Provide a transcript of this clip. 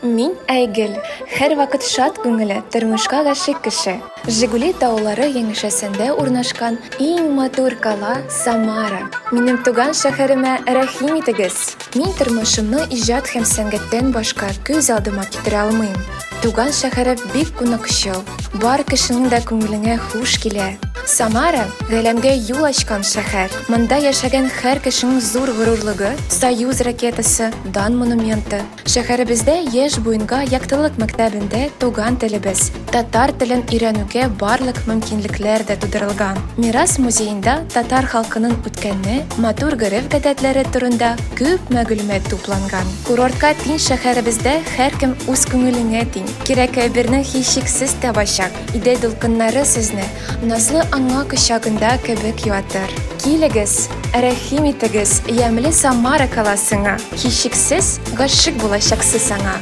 Мин, Айгөл, һәрвакыт шат күңелле, тормышка гашыйк кеше. Жигули таулары янәшәсендә урнашкан иң матур кала, Самара. Минем туган шәһәремә рәхим итегез! Мин тормышымны иҗат һәм сәнгатьтән башка күз алдыма китерә алмыйм. Туган шәһәре бик кунакчыл, бар кешенең дә күңелеңә хуш килә. Самара, галәмгә юл ачкан шәһәр. Монда яшәгән һәр кешенең зур горурлыгы, Союз ракетасы, Дан монументы. Шәһәребездә яшь буынга Яктылык мәктәбендә туган телебез, татар телен өйрәнүгә барлык мөмкинлекләр дә тудырылган. Мирас музеенда татар халкының үткәне, матур гореф-гадәтләре турында күп мәгълүмат тупланган. Курортка тиң шәһәребездә һәркем үз күңеленә тиң, кирәк әйберне һичшиксез табачак. Идел дулкыннары сезне назлы аңа кочагында кебек юатыр. Килегез, рәхим итегез ямьле Самара каласына, һичшиксез гашыйк булачаксыз аңа.